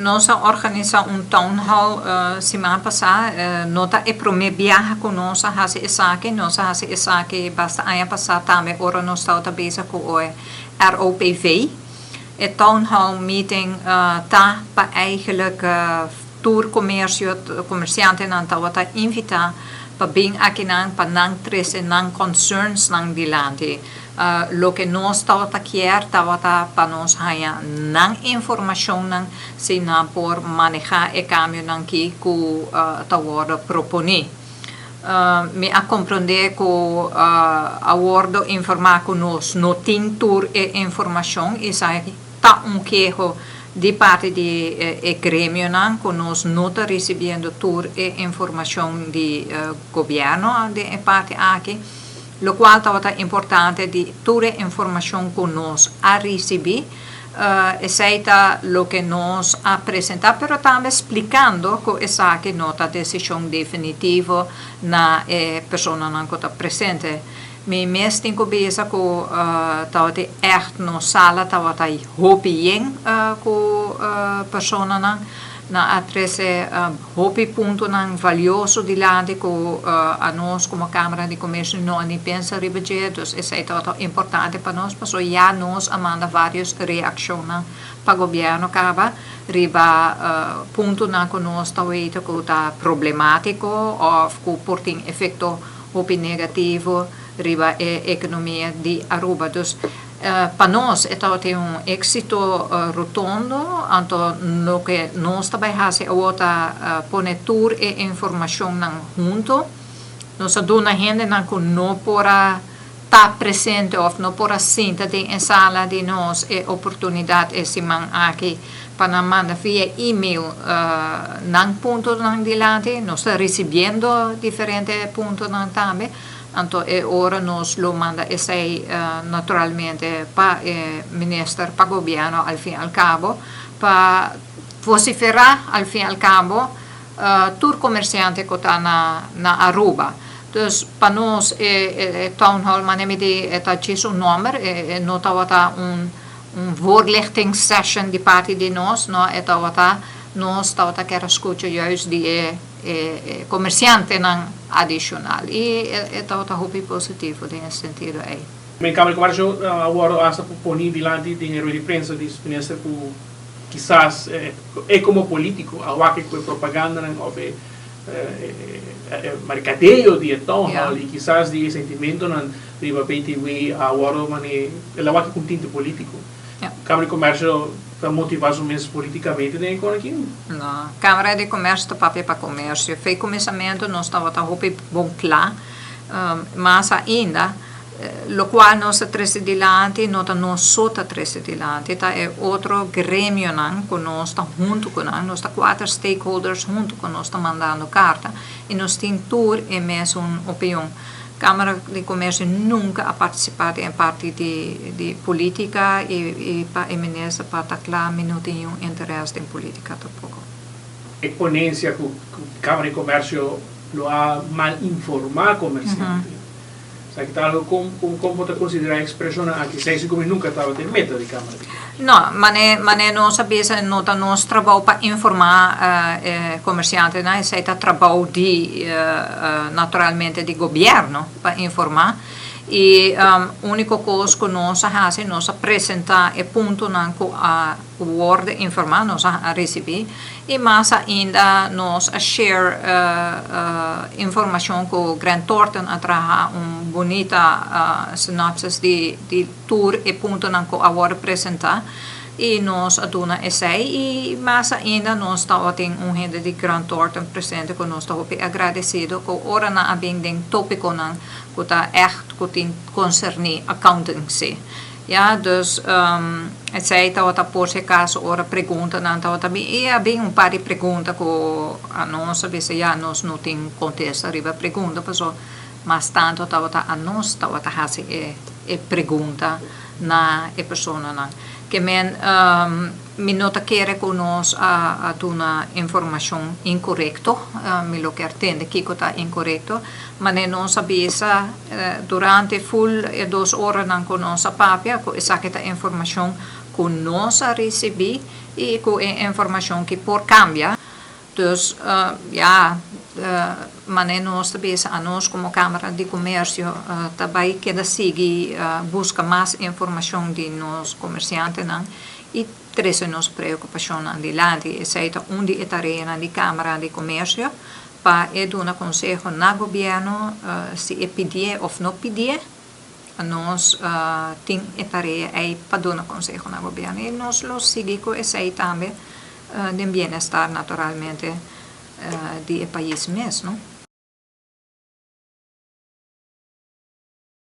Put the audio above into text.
Nos a organisá un town hall siman pasá. No ta e promé biaha ku nos a hasi esaki. Nos a hasi esaki basta aña pasá tambe ora nos tabata bezig ku e ROPV. E town hall meeting ta pa eigenlijk tur komersio, komersiantenan tabata invitá pa bin akinan pa nan trese nan concernsnan dilanti. Loke nos tabata kier tabata pa nos haña nan informashonnan si nan por manehá e kambionan ki ku ta wòrdu proponí. Mi a komprondé ku a wòrdu informá ku nos no tin tur e informashon i esaki ta un keho di parti di e gremionan ku nos no ta risibiendo tur e informashon di gobièrnu den e parti aki. Lokual tabata importante di tur e informashon ku nos a risibí, esei ta loke nos a presentá, pero tambe splikando ku esaki no ta desishon definitivo na e personanan ku ta presente. Mi mes tin ku bisa ku tabatin ègt nos sala tabata hopi yen ku personanan. Nan a trese hopi puntonan valioso dilanti ku anos komo Kámara di Komersio no a ni pensa riba dje, dus esei tabata importante pa nos pasobra ya nos a manda vários reakshonnan pa gobièrnu kaba riba puntonan ku nos ta weta ku ta problemátiko òf ku por tin efekto hopi negativo riba e ekonomia di Aruba. Dus Pa nos e tabatin un éksito rotondo, anto loke nos ta bai hasi awor ta pone tur e informashonnan hunto. Nos a duna hendenan ku no por a ta presente òf no por a sinta den e sala di nos e oportunidat e siman aki pa nan manda via email nan puntonan dilanti. Nos ta risibiendo diferente puntonan tambe. Anto e ora nos lo manda esei naturalmente pa e minister, pa gobierno al fin al cabo, pa vocifera al fin al cabo tur comerciante cu ta na Aruba. Dus pa nos e town hall mane mi di e ta djis un nomber, e no tabata un voorlichtingssession di parti di nos, no, e tabata nos tabata kier a scucha juist di e e comerciantenan adicional y e tabata hopi positivo den e sentido ey. Men Camara di Comercio a wordo hasta poni dilanti den e rueda di prensa di minister cu kisas e como politico a wak cu e propagandanan of e mercadeo di e town hall y kisas di e sentimentonan riba BTW a wordo mane el a wak cu un tinte politico. Camara di Comercio ta motiva su mes politicamente den e con aki? No. Camara di Comercio ta papia pa comercio. Fe cuminsamentu nos tabata hopi bon cla. Mas ainda, locual nos ta trece dilanti no ta nos so ta trece dilanti, ta e otro gremionan cu nos ta hunto cu nan. Nos ta cuater stakeholders hunto cu nos ta mandando carta y nos tin tur e mesun opion. Kámara di Komersio nunka a partisipá den e parti di polítika i pa e minister pa ta kla mi no tin niun interes den polítika tampoko. E ponensia ku Kámara di Komersio lo a mal informá komersiante. Esaki ta algu kon kon bo ta konsiderá e ekspreshonnan aki? Esei si ku mi nunka tabata e meta di Kámara di Komersio. No, mane mane nos a bisa no ta nos trabou pa informá e komersiantenan, esei ta trabou di naturalmente di gobièrnu pa informá. I úniko kos ku nos a hasi, nos a presentá e puntonan ku a wòrdu informá, nos a risibí i mas ainda nos a share informashon ku Grant Thornton a traha un bunita synopsis di di tur e puntonan ku a wòrdu presentá i nos a duna esei i mas ainda nos tabatin un hende di Grant Thornton presente ku nos ta hopi agradesido ku ora nan a bin den tópikonan ku ta ègt ku tin konserní accountancy. Ya, dus esei tabata por si acaso ora preguntanan tabata bin i a bin un par di pregunta ku anos a bisa ya nos no tin kontesta riba e pregunta pasobra mas tanto tabata anos tabata hasi e e pregunta na e personanan. Ke men mi no ta kere ku nos a duna informashon inkorekto, mi lo kier tende kiko ta inkorekto, Mane nos a bisa durante ful e dos oranan ku nos a papia ku esaki ta informashon ku nos a risibí I ku e informashon ku por kambia. Dus ja, manera nos ta bisa, anos komo Kámara di Komersio tambe keda sigui buska mas informashon di nos komersiantenan i trese nos preokupashonnan dilanti. Esei ta un di e tareanan di Kámara di Komersio pa e duna konseho na gobièrnu, si e pidi òf no pidi. Nos tin e tarea ei pa duna konseho na gobièrnu i nos lo sigui ku esei tambe den bienestar naturalmente di e pais mes, no?